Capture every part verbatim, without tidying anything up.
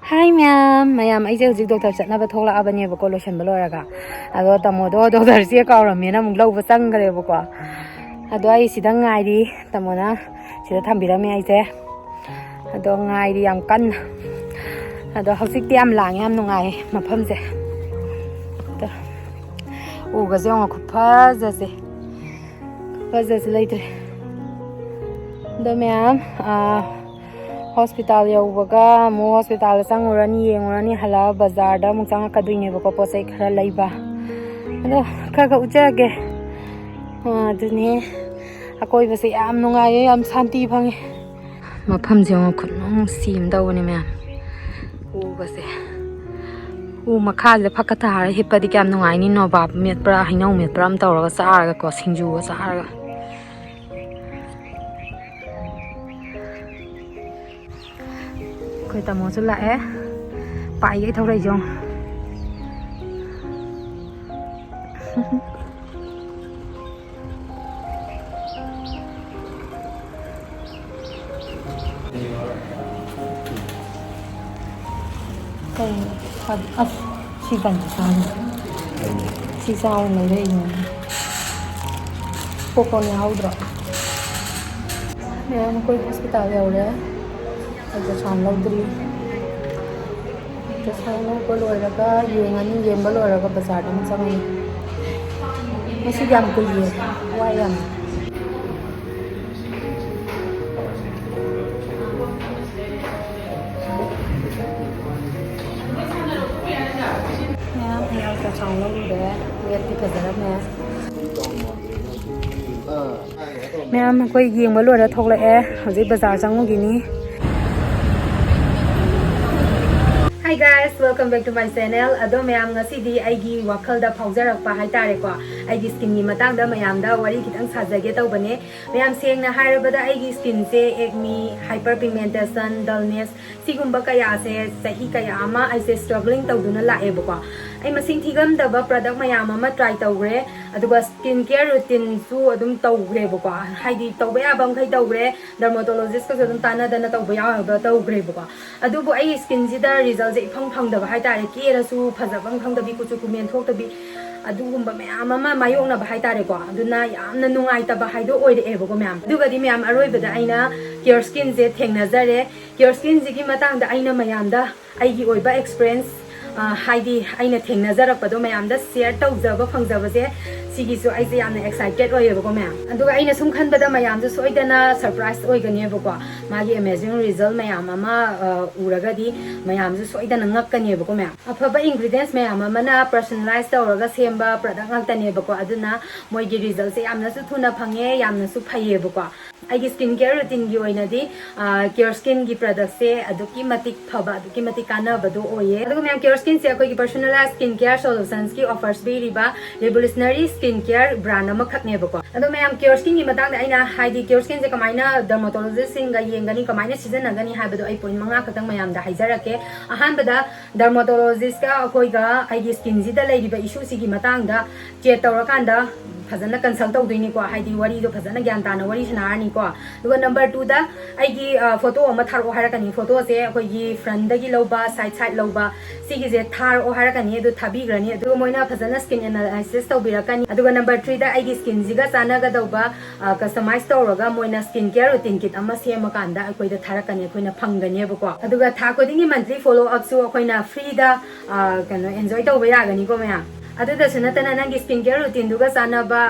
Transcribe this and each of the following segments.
ꯍꯥꯏ ꯃꯌꯥꯝ, ꯃꯌꯥꯝ, ꯑꯩꯁꯦ ꯍꯧꯖꯤꯛ ꯗꯣꯛꯇꯔ ꯆꯠꯅꯕ ꯊꯣꯛꯂꯛꯑꯕꯅꯦꯕꯀꯣ, ꯂꯣꯏꯁꯟꯕ ꯂꯣꯏꯔꯒ꯫ ꯑꯗꯣ ꯇꯥꯃꯣꯗꯣ ꯗꯣꯛꯇꯔ ꯆꯦ ꯀꯥꯎꯔꯝꯃꯦꯅ ꯑꯃꯨꯛ ꯂꯧꯕ ꯆꯪꯈ꯭ꯔꯦꯕꯀꯣ꯫ ꯑꯗꯣ ꯑꯩ ꯁꯤꯗ ꯉꯥꯏꯔꯤ, ꯇꯥꯃꯣꯅ ꯁꯤꯗ ꯊꯝꯕꯤꯔꯝꯃꯦ ꯑꯩꯁꯦ꯫ ꯑꯗꯣ ꯉꯥꯏꯔꯤ ꯌꯥꯝ ꯀꯟꯅ꯫ ꯑꯗꯣ ꯍꯧꯖꯤꯛꯇꯤ ꯌꯥꯝ ꯂꯥꯡꯉꯦ, ꯌꯥꯝ ꯅꯨꯡꯉꯥꯏꯌꯦ ꯃꯐꯝꯁꯦ꯫ ꯑꯗꯣ ꯎꯒꯁꯦ ꯌꯦꯡꯉꯣ, ꯈꯨꯐꯖꯁꯦ꯫ ꯐꯖꯁꯨ ꯂꯩꯇ꯭ꯔꯦ꯫ ꯑꯗꯣ ꯃꯌꯥꯝ, ꯑꯥ, ꯍꯣꯁꯄꯤꯇꯥꯜ ꯌꯧꯕꯒ ꯑꯃꯨꯛ ꯍꯣꯁꯄꯤꯇꯥꯜꯗ ꯆꯪꯉꯨꯔꯅꯤ, ꯌꯦꯡꯉꯨꯔꯅꯤ, ꯍꯜꯂꯛꯑꯒ ꯕꯖꯥꯔꯗ ꯑꯃꯨꯛ ꯆꯪꯉꯛꯀꯗꯣꯏꯅꯦꯕꯀꯣ, ꯄꯣꯠ ꯆꯩ ꯈꯔ ꯂꯩꯕ꯫ ꯑꯗꯣ ꯈꯔ ꯈꯔ ꯎꯠꯆꯔꯒꯦ꯫ ꯑꯥ, ꯑꯗꯨꯅꯦ, ꯑꯀꯣꯏꯕꯁꯦ ꯌꯥꯝ ꯅꯨꯡꯉꯥꯏꯌꯦ, ꯌꯥꯝ ꯁꯥꯟꯇꯤ ꯐꯪꯉꯦ꯫ ꯃꯐꯝꯁꯦ ꯌꯦꯡꯉꯣ, ꯈꯨꯅꯨꯡꯁꯤ ꯑꯃ ꯇꯧꯕꯅꯦ ꯃꯌꯥꯝ꯫ ꯎꯒꯁꯦ, ꯎ ꯃꯈꯥꯁꯤꯗ ꯐꯛꯀ ꯊꯥꯔ ꯍꯤꯞꯄꯗꯤ ꯀꯌꯥꯝ ꯅꯨꯡꯉꯥꯏꯅꯤ, ꯅꯣꯕꯥꯞ ꯃꯦꯠꯄ꯭ꯔꯥ ꯍꯩꯅꯧ ꯃꯦꯠꯄ꯭ꯔꯥ ꯑꯃ ꯇꯧꯔꯒ ꯆꯥꯔꯒꯀꯣ, ꯁꯤꯡꯖꯨꯒ ꯆꯥꯔꯒ꯫ ꯑꯩꯈꯣꯏ ꯇꯥꯃꯣꯁꯨ ꯂꯥꯛꯑꯦ꯫ ꯄꯥꯏꯒꯩ ꯊꯧꯔꯛꯏꯁꯦ ꯌꯦꯡꯉꯣ꯫ ꯀꯩꯅꯣ? ꯑꯁ, ꯁꯤ ꯀꯩꯅꯣ ꯆꯥꯅꯤ? ꯁꯤ ꯆꯥꯎꯅ ꯂꯩꯔꯛꯏꯅꯦ꯫ ꯄꯣꯞꯀꯣꯔꯟ ꯌꯥꯎꯗ꯭ꯔꯣ? ꯃꯌꯥꯝ, ꯑꯩꯈꯣꯏ ꯍꯣꯁꯄꯤꯇꯥꯜ ꯌꯧꯔꯦ꯫ ꯑꯜꯇ꯭ꯔꯥꯁꯥꯎꯟ ꯂꯧꯗ꯭ꯔꯤ꯫ ꯑꯜꯇ꯭ꯔꯥꯁꯥꯎꯟ ꯂꯧꯕ ꯂꯣꯏꯔꯒ ꯌꯦꯡꯉꯅꯤ, ꯌꯦꯡꯕ ꯂꯣꯏꯔꯒ ꯕꯖꯥꯔꯗ ꯑꯃꯨꯛ ꯆꯪꯉꯅꯤ꯫ ꯉꯁꯤꯗꯤ ꯌꯥꯝ ꯀꯨꯏꯌꯦ, ꯋꯥꯏ ꯌꯥꯝ꯫ ꯃꯌꯥꯝ, ꯑꯩ ꯑꯜꯇ꯭ꯔꯥꯁꯥꯎꯟ ꯂꯧꯔꯨꯔꯦ꯫ ꯋꯦꯠꯇꯤ ꯐꯖꯔꯝꯃꯦ꯫ ꯃꯌꯥꯝ, ꯑꯩꯈꯣꯏ ꯌꯦꯡꯕ ꯂꯣꯏꯔ ꯊꯣꯛꯂꯛꯑꯦ꯫ ꯍꯧꯖꯤꯛ ꯕꯖꯥꯔ ꯆꯪꯉꯨꯈꯤꯅꯤ꯫ Hi guys, welcome back to my channel. ꯑꯗꯣ ꯃꯌꯥꯝ, ꯉꯁꯤꯗꯤ ꯑꯩꯒꯤ ꯋꯥꯈꯜꯗ ꯐꯥꯎꯖꯔꯛꯄ ꯍꯥꯏꯇꯥꯔꯦꯀꯣ, ꯑꯩꯒꯤ ꯁ꯭ꯀꯤꯟꯒꯤ ꯃꯇꯥꯡꯗ ꯃꯌꯥꯝꯗ ꯋꯥꯔꯤ ꯈꯤꯇꯪ ꯁꯥꯖꯒꯦ ꯇꯧꯕꯅꯦ꯫ ꯃꯌꯥꯝ, ꯁꯦꯡꯅ ꯍꯥꯏꯔꯕꯗ ꯑꯩꯒꯤ ꯁ꯭ꯀꯤꯟꯁꯦ ꯑꯦꯛꯅꯤ, ꯍꯥꯏꯄꯔ ꯄꯤꯒꯃꯦꯟꯇꯦꯁꯟ, ꯗꯜꯅꯦꯁ, ꯁꯤꯒꯨꯝꯕ ꯀꯌꯥꯁꯦ ꯆꯍꯤ ꯀꯌꯥ ꯑꯃ ꯑꯩꯁꯦ ꯁ꯭ꯇ꯭ꯔꯒ꯭ꯂꯤꯡ ꯇꯧꯗꯨꯅ ꯂꯥꯛꯑꯦꯕꯀꯣ꯫ ꯑꯩ ꯃꯁꯤꯡ ꯊꯤꯉꯝꯗꯕ product ꯃꯌꯥꯝ ꯑꯃ try ꯇꯧꯈ꯭ꯔꯦ, ꯑꯗꯨꯒ skin care routineꯁꯨ ꯑꯗꯨꯝ ꯇꯧꯈ꯭ꯔꯦꯕꯀꯣ, ꯍꯥꯏꯗꯤ ꯇꯧꯕ ꯌꯥꯕ ꯃꯈꯩ ꯇꯧꯈ꯭ꯔꯦ, dermatologistꯀꯁꯨ ꯑꯗꯨꯝ ꯇꯥꯟꯅꯗꯅ ꯇꯧꯕ ꯌꯥꯕ ꯇꯧꯈ꯭ꯔꯦꯕꯀꯣ꯫ ꯑꯗꯨꯕꯨ ꯑꯩꯒꯤ skinꯁꯤꯗ resultꯁꯦ ꯏꯐꯪ ꯐꯪꯗꯕ ꯍꯥꯏꯇꯥꯔꯦ, ꯀꯦꯔꯁꯨ ꯐꯖꯕ ꯑꯃ ꯈꯪꯗꯕꯤ, ꯀꯨꯆꯨ ꯀꯨꯃꯦꯟ ꯊꯣꯛꯇꯕꯤ, ꯑꯗꯨꯒꯨꯝꯕ ꯃꯌꯥꯝ ꯑꯃ ꯃꯥꯌꯣꯛꯅꯕ ꯍꯥꯏꯇꯥꯔꯦꯀꯣ꯫ ꯑꯗꯨꯅ ꯌꯥꯝꯅ ꯅꯨꯡꯉꯥꯏꯇꯕ ꯍꯥꯏꯗꯣ ꯑꯣꯏꯔꯛꯑꯦꯕꯀꯣ ꯃꯌꯥꯝ꯫ ꯑꯗꯨꯒꯗꯤ ꯃꯌꯥꯝ, ꯑꯔꯣꯏꯕꯗ ꯑꯩꯅ Care Skinꯁꯦ ꯊꯦꯡꯅꯖꯔꯦ꯫ Care Skinꯁꯤꯒꯤ ꯃꯇꯥꯡꯗ ꯑꯩꯅ ꯃꯌꯥꯝꯗ ꯑꯩꯒꯤ ꯑꯣꯏꯕ experience, ꯑ, ꯍꯥꯏꯗꯤ ꯑꯩꯅ ꯊꯦꯡꯅꯖꯔꯛꯄꯗꯣ ꯃꯌꯥꯝꯗ share ꯇꯧꯖꯕ ꯐꯪꯖꯕꯁꯦ, ꯁꯤꯒꯤꯁꯨ ꯑꯩꯁꯦ ꯌꯥꯝꯅ excited ꯑꯣꯏꯌꯦꯕꯀꯣ ꯃꯌꯥꯝ꯫ ꯑꯗꯨꯒ ꯑꯩꯅ ꯁꯨꯝ ꯈꯟꯕꯗ ꯃꯌꯥꯝꯁꯨ ꯁꯣꯏꯗꯅ surprise ꯑꯣꯏꯒꯅꯦꯕꯀꯣ, ꯃꯥꯒꯤ amazing result ꯃꯌꯥꯝ ꯑꯃ, ꯑ, ꯎꯔꯒꯗꯤ ꯃꯌꯥꯝꯁꯨ ꯁꯣꯏꯗꯅ ꯉꯛꯀꯅꯦꯕꯀꯣ ꯃꯌꯥꯝ꯫ ꯑꯐꯕ ingredients ꯃꯌꯥꯝ ꯑꯃꯅ personalize ꯇꯧꯔꯒ ꯁꯦꯝꯕ product ꯉꯥꯛꯇꯅꯦꯕꯀꯣ, ꯑꯗꯨꯅ ꯃꯣꯏꯒꯤ resultꯁꯦ ꯌꯥꯝꯅꯁꯨ ꯊꯨꯅ ꯐꯪꯉꯦ, ꯌꯥꯝꯅꯁꯨ ꯐꯩꯌꯦꯕꯀꯣ꯫ ꯑꯩꯒꯤ skin care routineꯒꯤ ꯑꯣꯏꯅꯗꯤ, ꯑ, Care Skinꯒꯤ productꯁꯦ ꯑꯗꯨꯛꯀꯤ ꯃꯇꯤꯛ ꯐꯕ, ꯑꯗꯨꯛꯀꯤ ꯃꯇꯤꯛ ꯀꯥꯟꯅꯕꯗꯣ ꯑꯣꯏꯌꯦ꯫ ꯑꯗꯨꯒ ꯃꯌꯥꯝ, Care Skinꯁꯦ ꯑꯩꯈꯣꯏꯒꯤ personalized skin care solutionsꯀꯤ offers ꯄꯤꯔꯤꯕ revolutionary skin care brand ꯑꯃꯈꯛꯅꯦꯕꯀꯣ꯫ ꯑꯗꯣ ꯃꯌꯥꯝ, Care Skinꯒꯤ ꯃꯇꯥꯡꯗ ꯑꯩꯅ ꯍꯥꯏꯗꯤ Care Skinꯁꯦ ꯀꯃꯥꯏꯅ dermatologistꯁꯤꯡꯒ ꯌꯦꯡꯒꯅꯤ, ꯀꯃꯥꯏꯅ ꯁꯤꯖꯤꯟꯅꯒꯅꯤ ꯍꯥꯏꯕꯗꯣ ꯑꯩ point ꯃꯉꯥ ꯈꯛꯇꯪ ꯃꯌꯥꯝꯗ ꯍꯥꯏꯖꯔꯛꯀꯦ꯫ ꯑꯍꯥꯟꯕꯗ, dermatologistꯀ ꯑꯩꯈꯣꯏꯒ ꯑꯩꯒꯤ skinꯁꯤꯗ ꯂꯩꯔꯤꯕ issueꯁꯤꯒꯤ ꯃꯇꯥꯡꯗ chat ꯇꯧꯔꯀꯥꯟꯗ ꯐꯖꯅ consult ꯇꯧꯗꯣꯏꯅꯤꯀꯣ, ꯍꯥꯏꯗꯤ ꯋꯥꯔꯤꯗꯣ ꯐꯖꯅ ꯒ꯭ꯌꯥꯟ ꯇꯥꯅ ꯋꯥꯔꯤ ꯁꯥꯟꯅꯔꯅꯤꯀꯣ꯫ ꯑꯗꯨꯒ number twoꯗ ꯑꯩꯒꯤ, ꯑ, photo ꯑꯃ ꯊꯥꯔꯛꯑꯣ ꯍꯥꯏꯔꯛꯀꯅꯤ꯫ Photoꯁꯦ ꯑꯩꯈꯣꯏꯒꯤ frontꯗꯒꯤ ꯂꯧꯕ, side side ꯂꯧꯕ, ꯁꯤꯒꯤꯁꯦ ꯊꯥꯔꯛꯑꯣ ꯍꯥꯏꯔꯛꯀꯅꯤ, ꯑꯗꯨ ꯊꯥꯕꯤꯈ꯭ꯔꯅꯤ꯫ ꯑꯗꯨꯒ ꯃꯣꯏꯅ ꯐꯖꯅ skin analysis ꯇꯧꯕꯤꯔꯛꯀꯅꯤ꯫ ꯑꯗꯨꯒ number threeꯗ ꯑꯩꯒꯤ skinꯁꯤꯒ ꯆꯥꯟꯅꯒꯗꯧꯕ, ꯑ, customize ꯇꯧꯔꯒ ꯃꯣꯏꯅ skin care routine kit ꯑꯃ ꯁꯦꯝꯃꯀꯥꯟꯗ ꯑꯩꯈꯣꯏꯗ ꯊꯥꯔꯛꯀꯅꯤ, ꯑꯩꯈꯣꯏꯅ ꯐꯪꯒꯅꯦꯕꯀꯣ꯫ ꯑꯗꯨꯒ ꯊꯥ ꯈꯨꯗꯤꯡꯒꯤ monthly follow upꯁꯨ ꯑꯩꯈꯣꯏꯅ freeꯗ, ꯑ, ꯀꯩꯅꯣ, enjoy ꯇꯧꯕ ꯌꯥꯒꯅꯤꯀꯣ ꯃꯌꯥꯝ꯫ ꯑꯗꯨꯗꯁꯨ ꯅꯠꯇꯅ ꯅꯪꯒꯤ skin care routineꯗꯨꯒ ꯆꯥꯟꯅꯕ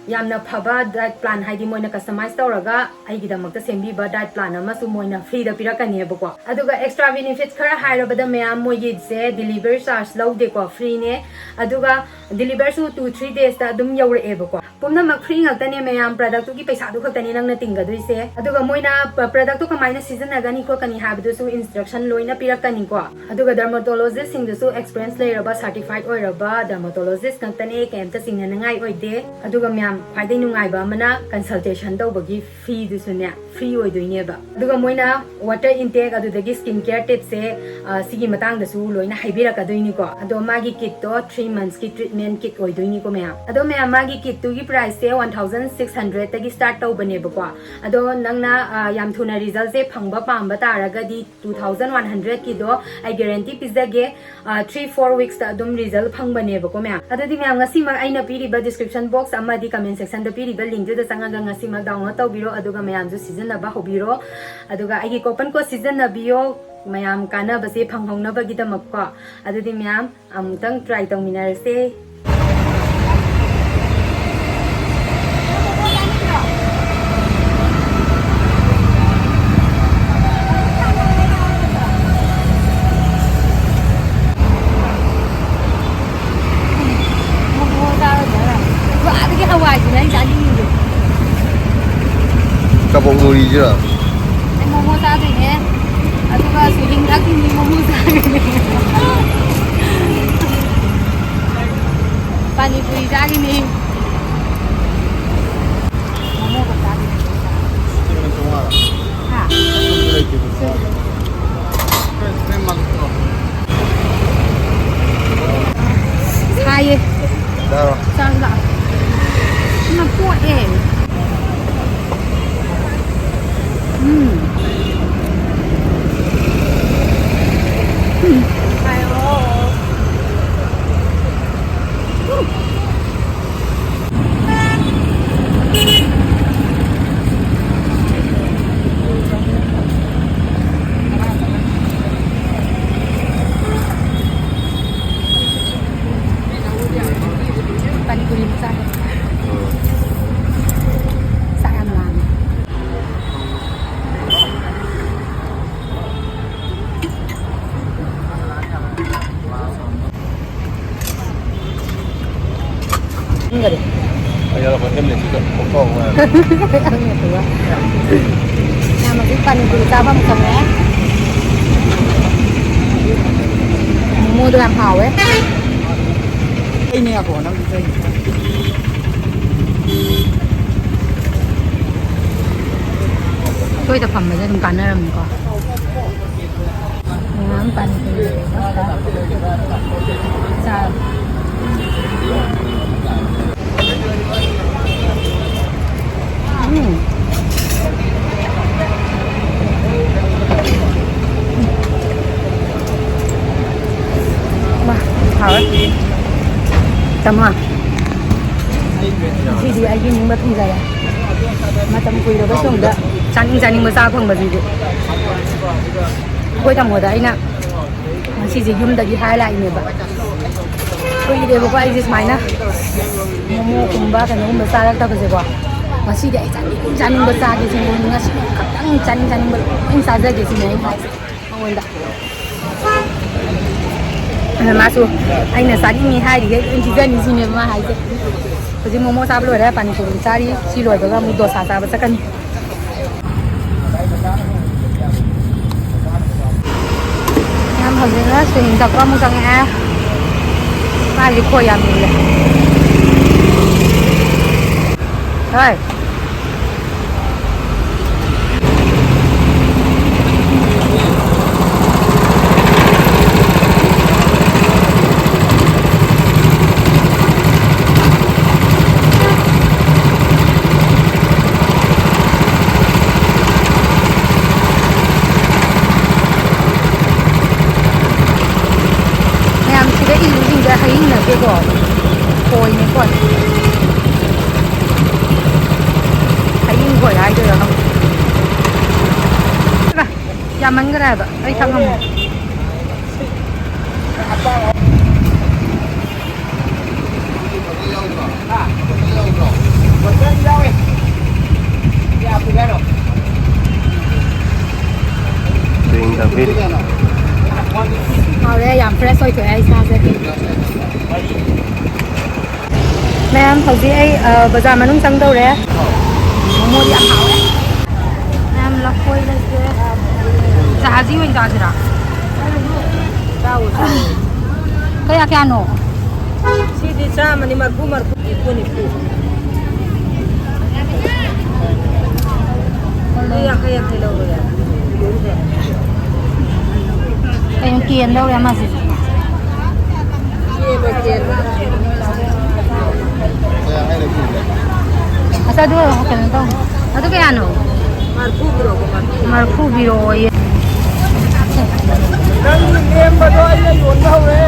ꯌꯥꯝꯅ ꯐꯕ diet plan, ꯍꯥꯏꯗꯤ ꯃꯣꯏꯅ customize ꯇꯧꯔꯒ ꯑꯩꯒꯤꯗꯃꯛꯇ ꯁꯦꯝꯕꯤꯕ diet plan ꯑꯃꯁꯨ ꯃꯣꯏꯅ freeꯗ ꯄꯤꯔꯛꯀꯅꯦꯕꯀꯣ꯫ ꯑꯗꯨꯒ extra benefits ꯈꯔ ꯍꯥꯏꯔꯕꯗ ꯃꯌꯥꯝ, ꯃꯣꯏꯒꯤꯁꯦ delivery charge ꯂꯧꯗꯦꯀꯣ, freeꯅꯦ꯫ ꯑꯗꯨꯒ deliverꯁꯨ two three daysꯇ ꯑꯗꯨꯝ ꯌꯧꯔꯛꯑꯦꯕꯀꯣ꯫ ꯄꯨꯝꯅꯃꯛ free ꯉꯥꯛꯇꯅꯦ ꯃꯌꯥꯝ, productꯇꯨꯒꯤ ꯄꯩꯁꯥꯗꯨ ꯈꯛꯇꯅꯦ ꯅꯪꯅ ꯇꯤꯡꯒꯗꯣꯏꯁꯦ꯫ ꯑꯗꯨꯒ ꯃꯣꯏꯅ ꯄ-, productꯇꯣ ꯀꯃꯥꯏꯅ ꯁꯤꯖꯤꯟꯅꯒꯅꯤ ꯈꯣꯠꯀꯅꯤ ꯍꯥꯏꯕꯗꯨꯁꯨ instruction ꯂꯣꯏꯅ ꯄꯤꯔꯛꯀꯅꯤꯀꯣ꯫ ꯑꯗꯨꯒ dermatologistꯁꯤꯡꯗꯨꯁꯨ experience ꯂꯩꯔꯕ, certified ꯑꯣꯏꯔꯕ dermatologist ꯉꯥꯛꯇꯅꯦ, ꯀꯩꯝꯇ ꯆꯤꯡꯅꯅꯤꯡꯉꯥꯏ ꯑꯣꯏꯗꯦ꯫ ꯑꯗꯨꯒ ꯃꯌꯥꯝ, ꯈ꯭ꯋꯥꯏꯗꯩ ꯅꯨꯡꯉꯥꯏꯕ ꯑꯃꯅ consultation ꯇꯧꯕꯒꯤ feeꯗꯨꯁꯨꯅꯦ free ꯑꯣꯏꯗꯣꯏꯅꯦꯕ꯫ ꯑꯗꯨꯒ ꯃꯣꯏꯅ water intake ꯑꯗꯨꯗꯒꯤ skin care tipsꯁꯦ, ꯑ, ꯁꯤꯒꯤ ꯃꯇꯥꯡꯗꯁꯨ ꯂꯣꯏꯅ ꯍꯥꯏꯕꯤꯔꯛꯀꯗꯣꯏꯅꯤꯀꯣ꯫ ꯑꯗꯣ ꯃꯥꯒꯤ kitꯇꯣ three monthsꯀꯤ treatment kit ꯑꯣꯏꯗꯣꯏꯅꯤꯀꯣ ꯃꯌꯥꯝ꯫ ꯑꯗꯣ ꯃꯌꯥꯝ, ꯃꯥꯒꯤ kitꯇꯨꯒꯤ priceꯁꯦ one thousand six hundredꯇꯒꯤ start ꯇꯧꯕꯅꯦꯕꯀꯣ꯫ ꯑꯗꯣ ꯅꯪꯅ, ꯑ, ꯌꯥꯝ ꯊꯨꯅ resultꯁꯦ ꯐꯪꯕ ꯄꯥꯝꯕ ꯇꯥꯔꯒꯗꯤ two thousand one hundredꯀꯤꯗꯣ ꯑꯩ guarantee ꯄꯤꯖꯒꯦ꯫ ꯑ, three four weeksꯇ ꯑꯗꯨꯝ result ꯐꯪꯕꯅꯦꯕꯀꯣ ꯃꯌꯥꯝ꯫ ꯑꯗꯨꯗꯤ ꯃꯌꯥꯝ, ꯉꯁꯤꯃꯛ ꯑꯩꯅ ꯄꯤꯔꯤꯕ description box ꯑꯃꯗꯤ comment sectionꯗ ꯄꯤꯔꯤꯕ linkꯇꯨꯗ ꯆꯪꯉꯒ ꯉꯁꯤꯃꯛ download ꯇꯧꯕꯤꯔꯣ, ꯑꯗꯨꯒ ꯃꯌꯥꯝꯁꯨ ꯁꯤꯖꯤꯟꯅꯕ ꯍꯧꯕꯤꯔꯣ꯫ ꯑꯗꯨꯒ ꯑꯩꯒꯤ coupon code ꯁꯤꯖꯤꯟꯅꯕꯤꯌꯣ, ꯃꯌꯥꯝ ꯀꯥꯟꯅꯕꯁꯦ ꯐꯪꯍꯧꯅꯕꯒꯤꯗꯃꯛꯀꯣ꯫ ꯑꯗꯨꯗꯤ ꯃꯌꯥꯝ, ꯑꯃꯨꯛꯇꯪ try ꯇꯧꯃꯤꯟꯅꯔꯁꯦ꯫ ꯃꯣꯃꯣ ꯆꯥꯔꯨꯗꯣꯏꯔꯥ? ꯈ꯭ꯋꯥꯏꯗꯒꯤ ꯍꯋꯥꯏꯁꯤꯅꯦ ꯑꯩ ꯆꯥꯅꯤꯡꯉꯤꯁꯦ꯫ ꯀꯕꯣꯛ ꯃꯣꯔꯤꯁꯤꯔꯣ? ꯑꯩ ꯃꯣꯃꯣ ꯆꯥꯗꯣꯏꯅꯦ꯫ ꯑꯗꯨꯒ sweetie ꯊꯛꯈꯤꯅꯤ, ꯃꯣꯃꯣ ꯆꯥꯗꯣꯏꯅꯦ꯫ ꯄꯥꯅꯤ ꯄꯨꯔꯤ ꯆꯥꯈꯤꯅꯤ꯫ ꯃꯣꯃꯣꯒ ꯆꯥꯈꯤꯅꯤ꯫ ꯍꯥ? ꯁꯥꯏꯌꯦ꯫ ꯌꯥꯔꯣ꯫ ꯆꯥꯁꯤ ꯂꯥꯛꯑꯣ꯫ ꯁꯤꯅ ꯄꯣꯛꯑꯦ꯫ ꯎꯝ꯫ ꯎꯝ꯫ ꯄꯥꯅꯤ ꯄꯨꯔꯤ ꯑꯃ ꯆꯥꯒꯦ꯫ ꯆꯥꯛ ꯌꯥꯝ ꯂꯥꯝꯃꯦ꯫ ꯈꯪꯗꯔꯦ꯫ ꯑꯩ ꯌꯥꯎꯔꯛꯄ ꯍꯦꯜꯃꯦꯠꯁꯤꯗ ꯀꯣꯛ ꯀꯥꯎ ꯃꯥꯜꯂꯦ꯫ ꯈꯪꯗꯦ ꯑꯗꯨꯒ꯫ ꯌꯥꯝ ꯍꯧꯖꯤꯛ ꯄꯥꯅꯤ ꯄꯨꯔꯤ ꯆꯥꯐꯝ ꯆꯪꯉꯛꯑꯦ꯫ ꯃꯣꯃꯣꯗꯣ ꯌꯥꯝ ꯍꯥꯎꯋꯦ꯫ ꯑꯩꯅꯦ ꯉꯥꯏꯈꯣ, ꯅꯪ ꯆꯩ꯫ ꯁꯣꯏꯗ ꯐꯝꯕꯁꯦ ꯑꯗꯨꯝ ꯀꯥꯟꯅꯔꯝꯅꯤꯀꯣ꯫ ꯃꯌꯥꯝ ꯄꯥꯅꯤꯄꯨꯔꯤ ꯂꯩꯔꯦ꯫ ꯆꯥꯔꯣ꯫ ꯎꯝ꯫ ꯃꯥ, ꯍꯥꯎꯋꯦ꯫ ꯇꯝꯃꯣ꯫ ꯉꯁꯤꯗꯤ ꯑꯩꯒꯤ ꯅꯤꯡꯕ ꯊꯨꯡꯖꯔꯦ꯫ ꯃꯇꯝ ꯀꯨꯏꯔꯕ ꯇꯨꯡꯗ ꯆꯥꯅꯤꯡ ꯆꯥꯅꯤꯡꯕ ꯆꯥ ꯐꯪꯕꯁꯤꯗꯤ꯫ ꯑꯩꯈꯣꯏ ꯇꯥꯃꯣꯗ ꯑꯩꯅ ꯉꯁꯤꯁꯦ ꯌꯨꯝꯗꯒꯤ ꯍꯥꯏꯔ ꯂꯥꯛꯏꯅꯦꯕ꯫ ꯀꯨꯏꯔꯦꯕꯀꯣ ꯑꯩꯁꯦ ꯁꯨꯃꯥꯏꯅ ꯃꯣꯃꯣꯒꯨꯝꯕ ꯀꯩꯅꯣꯒꯨꯝꯕ ꯆꯥꯔꯛꯇꯕꯁꯦꯀꯣ꯫ ꯉꯁꯤꯗꯤ ꯑꯩ ꯆꯥꯅꯤꯡ ꯆꯥꯅꯤꯡꯕ ꯆꯥꯒꯦ ꯁꯤꯅꯦ꯫ ꯉꯁꯤ ꯈꯛꯇꯪ ꯆꯥꯅꯤꯡ ꯆꯥꯅꯤꯡꯕ ꯂꯣꯏ ꯆꯥꯖꯒꯦ ꯁꯤꯅꯦ ꯑꯩꯅ ꯍꯥꯏꯁꯦ ꯃꯉꯣꯟꯗ꯫ ꯑꯗ ꯃꯥꯁꯨ ꯑꯩꯅ ꯆꯥꯅꯤꯡꯉꯤ ꯍꯥꯏꯔꯤꯈꯩ ꯂꯣꯏ ꯄꯤꯖꯅꯤ ꯁꯤꯅꯦꯕ ꯃꯥ ꯍꯥꯏꯁꯦ꯫ ꯍꯧꯖꯤꯛ ꯃꯣꯃꯣ ꯆꯥꯕ ꯂꯣꯏꯔꯦ, ꯄꯥꯅꯤꯄꯨꯔꯤ ꯆꯥꯔꯤ꯫ ꯁꯤ ꯂꯣꯏꯕꯒ ꯑꯃꯨꯛ ꯗꯣꯁꯥ ꯆꯥꯕ ꯆꯠꯀꯅꯤ꯫ ꯃꯌꯥꯝ ꯍꯧꯖꯤꯛꯅ ꯁ꯭ꯋꯤꯝ ꯊꯛꯄ ꯑꯃꯨꯛ ꯆꯪꯉꯛꯑꯦ꯫ ꯃꯥꯗꯤ ꯈꯣꯏ ꯌꯥꯝ ꯂꯨꯝꯃꯦ꯫ ꯍꯣꯏ꯫ ꯃꯌꯥꯝ ꯁꯤꯗ ꯏꯔꯤꯁꯤꯡꯁꯦ ꯍꯌꯤꯡ ꯅꯠꯇꯦꯀꯣ, ꯈꯣꯏꯅꯦ, ꯈꯣꯏ꯫ ꯍꯌꯤꯡ ꯈꯣꯏ ꯍꯥꯏꯗꯣꯏꯔꯥ ꯈꯪꯗꯦ꯫ ꯌꯥꯝꯃꯟꯈ꯭ꯔꯦ ꯍꯥꯏꯕ, ꯑꯩ ꯊꯛ ꯉꯝꯃꯣꯏ꯫ ꯍꯌꯤꯡ ꯊꯛꯄꯤꯔꯤ꯫ ꯍꯥꯎꯔꯦ, ꯌꯥꯝ fresh ꯑꯣꯏꯊꯣꯛꯑꯦ ꯏꯁꯥꯁꯦ꯫ ꯃꯌꯥꯝ, ꯍꯧꯖꯤꯛ ꯑꯩ, ꯑ, ꯕꯖꯥꯔ ꯃꯅꯨꯡ ꯆꯪꯗꯧꯔꯦ꯫ ꯃꯣꯃꯣꯗꯤ ꯌꯥꯝ ꯍꯥꯎꯋꯦ꯫ ꯃꯌꯥꯝ, ꯂꯐꯣꯏ ꯂꯩꯒꯦ꯫ ꯖꯍꯥꯖꯤ ꯑꯣꯏꯅ ꯆꯥꯁꯤꯔꯥ? ꯆꯥꯎ, ꯆꯥꯎ꯫ ꯀꯌꯥ ꯀꯌꯥꯅꯣ? ꯁꯤꯗꯤ ꯆꯥꯝꯃꯅꯤ, ꯃꯔꯐꯨ, ꯃꯔꯐꯨ, ꯅꯤꯐꯨ, ꯅꯤꯐꯨ꯫ ꯌꯥꯡꯈꯩ ꯌꯥꯡꯈꯩ ꯂꯧꯔꯣ ꯌꯥꯔꯦ꯫ ꯀꯩꯅꯣ ꯀꯦꯟ ꯂꯧꯔꯦ ꯑꯃꯁꯦ꯫ ꯀꯦꯟꯕ, ꯀꯦꯟꯕ꯫ ꯑꯁ, ꯑꯗꯨ ꯀꯩꯅꯣ ꯇꯧ꯫ ꯑꯗꯨ ꯀꯌꯥꯅꯣ? ꯃꯔꯐꯨ ꯄꯤꯔꯛꯑꯣ, ꯃꯔꯐꯨ꯫ ꯃꯔꯐꯨ ꯄꯤꯔꯛꯑꯣꯌꯦ꯫ ꯅꯪꯒꯤ ꯂꯦꯝꯕꯗꯣ ꯑꯩꯅ ꯌꯣꯟꯕ ꯍꯧꯔꯦ꯫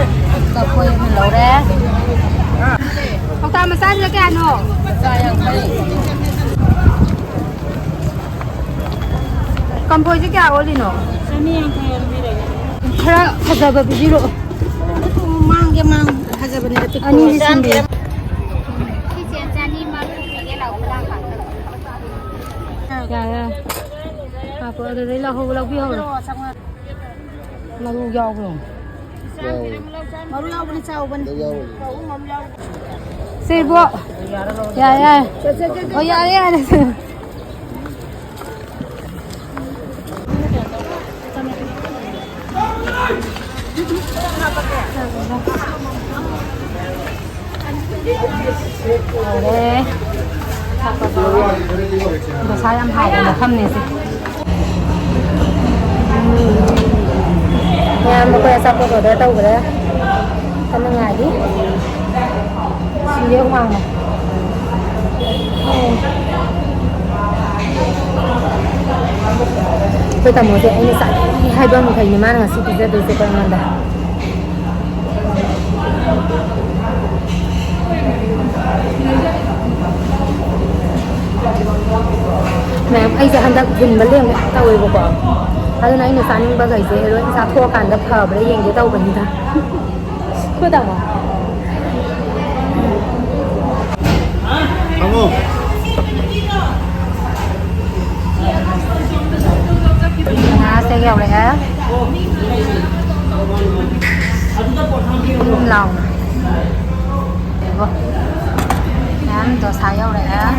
ꯂꯐꯣꯏ ꯑꯃ ꯂꯧꯔꯦ꯫ ꯀꯧꯇꯥ ꯃꯆꯥꯁꯤꯅ ꯀꯌꯥꯅꯣ? ꯃꯆꯥ ꯌꯥꯡꯈꯩ꯫ ꯀꯝꯐꯣꯏꯁꯦ ꯀꯌꯥ ꯑꯣꯜꯂꯤꯅꯣ? ꯆꯅꯤ ꯌꯥꯡꯈꯩ ꯑꯣꯟꯕꯤꯔꯒꯦ꯫ ꯈꯔ ꯐꯖꯕ ꯄꯤꯕꯤꯔꯛꯑꯣ꯫ ꯃꯥꯡꯒꯦ, ꯃꯥꯡ-, ꯐꯖꯕꯅꯦ, ꯑꯄꯤꯛꯄ꯫ ꯑꯅꯤꯁꯤ ꯁꯤꯟꯕꯤꯔꯣ꯫ ꯁꯤꯁꯦ ꯆꯅꯤ ꯃꯔꯐꯨ ꯄꯤꯒꯦ, ꯂꯥꯎ, ꯈꯨꯂꯥꯡ ꯈꯥꯛꯇ꯫ ꯌꯥꯔꯦ, ꯌꯥꯔꯦ꯫ ꯉꯥꯏꯈꯣ, ꯑꯗꯨꯗꯩ ꯂꯧꯍꯧꯕ ꯂꯧꯕꯤꯍꯧꯔꯣ꯫ ꯃꯔꯨ ꯌꯥꯎꯕ꯭ꯔꯣ? ꯌꯥꯎꯋꯦ꯫ ꯃꯔꯨ ꯌꯥꯎꯕꯅꯤ, ꯆꯥꯎꯕꯅꯤ꯫ ꯂꯣꯏ ꯌꯥꯎꯕꯅꯤ꯫ ꯁꯦ, ꯏꯕꯣꯛ꯫ ꯌꯥꯔꯦ, ꯌꯥꯔꯦ꯫ ꯍꯣꯏ, ꯌꯥꯔꯦ, ꯌꯥꯔꯦ꯫ ꯍꯥꯎꯔꯦ꯫ ꯗꯣꯁꯥ ꯌꯥꯝ ꯍꯥꯎꯕ ꯃꯐꯝꯅꯦ ꯁꯤ꯫ ꯃꯌꯥꯝ ꯑꯩꯈꯣꯏ ꯑꯆꯥꯄꯣꯠ order ꯇꯧꯈ꯭ꯔꯦ꯫ ꯀꯟꯅ ꯉꯥꯏꯔꯤ꯫ ꯁꯤꯔꯦ ꯍꯨꯃꯥꯡꯅ꯫ ꯑꯩꯈꯣꯏ ꯇꯥꯃꯣꯁꯦ ꯑꯩꯅ ꯆꯥꯅꯤꯡꯉꯤ ꯍꯥꯏꯕ ꯃꯈꯩꯅꯤ ꯃꯥꯅ ꯉꯁꯤ ꯄꯤꯖꯗꯣꯏꯁꯦꯀꯣ ꯑꯩꯉꯣꯟꯗ꯫ ꯃꯌꯥꯝ, ꯑꯩꯁꯦ ꯍꯟꯗꯛ ꯍꯨꯟꯕ ꯂꯦꯡꯕ ꯌꯥꯝ ꯇꯧꯋꯦꯕꯀꯣ, ꯑꯗꯨꯅ ꯑꯩꯅ ꯆꯥꯅꯤꯡꯕꯈꯩꯁꯦ ꯂꯣꯏ ꯆꯥꯊꯣꯛꯑꯀꯥꯟꯗ ꯐꯕ꯭ꯔꯥ ꯌꯦꯡꯒꯦ ꯇꯧꯕꯅꯤꯗ꯫ ꯈꯨꯗꯝ꯫ ꯍꯪꯉꯣ꯫ ꯉꯥꯁꯦ ꯌꯧꯔꯛꯑꯦ꯫ ꯎꯝ, ꯂꯥꯎꯅ꯫ ꯌꯦꯡꯉꯣ꯫ ꯃꯌꯥꯝ ꯗꯣꯁꯥ ꯌꯧꯔꯛꯑꯦ꯫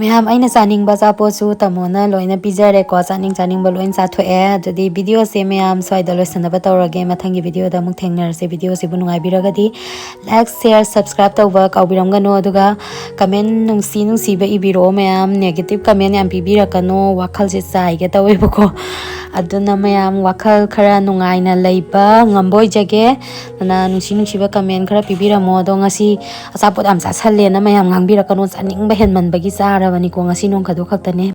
ꯃꯌꯥꯝ, ꯑꯩꯅ ꯆꯥꯅꯤꯡꯕ ꯑꯆꯥꯄꯣꯠꯁꯨ ꯇꯥꯃꯣꯅ ꯂꯣꯏꯅ ꯄꯤꯖꯔꯦꯀꯣ꯫ ꯆꯥꯅꯤꯡ ꯆꯥꯅꯤꯡꯕ ꯂꯣꯏꯅ ꯆꯥꯊꯣꯛꯑꯦ꯫ ꯑꯗꯨꯗꯤ video ꯁꯦ ꯃꯌꯥꯝ ꯁ꯭ꯋꯥꯏꯗ ꯂꯣꯏꯁꯤꯟꯅꯕ ꯇꯧꯔꯒꯦ꯫ ꯃꯊꯪꯒꯤ video ꯗ ꯑꯃꯨꯛ ꯊꯦꯡꯅꯔꯁꯦ꯫ Video ꯁꯤꯕꯨ ꯅꯨꯡꯉꯥꯏꯕꯤꯔꯒꯗꯤ like, share, subscribe ꯇꯧꯕ ꯀꯥꯎꯕꯤꯔꯝꯒꯅꯨ꯫ ꯑꯗꯨꯒ comment ꯅꯨꯡꯁꯤ ꯅꯨꯡꯁꯤꯕ ꯏꯕꯤꯔꯛꯑꯣ ꯃꯌꯥꯝ꯫ Negative comment ꯌꯥꯝ ꯄꯤꯕꯤꯔꯛꯀꯅꯨ꯫ ꯋꯥꯈꯜꯁꯦ ꯆꯥꯏꯒꯦ ꯇꯧꯋꯦꯕꯀꯣ꯫ ꯑꯗꯨꯅ ꯃꯌꯥꯝ ꯋꯥꯈꯜ ꯈꯔ ꯅꯨꯡꯉꯥꯏꯅ ꯂꯩꯕ ꯉꯝꯕ ꯑꯣꯏꯖꯒꯦ꯫ ꯑꯗꯨꯅ ꯅꯨꯡꯁꯤ ꯅꯨꯡꯁꯤꯕ comment ꯈꯔ ꯄꯤꯕꯤꯔꯝꯃꯣ꯫ ꯑꯗꯣ ꯉꯁꯤ ꯑꯆꯥꯄꯣꯠ ꯌꯥꯝ ꯆꯥꯁꯜꯂꯦꯅ ꯃꯌꯥꯝ ꯉꯥꯡꯕꯤꯔꯛꯀꯅꯨ꯫ ꯆꯥꯅꯤꯡꯕ ꯍꯦꯟꯃꯟꯕꯒꯤ ꯆꯥꯔꯕꯅꯤꯀꯣ꯫ ꯉꯁꯤ ꯅꯣꯡ ꯐꯥꯗꯣꯛ ꯈꯛꯇꯅꯦ꯫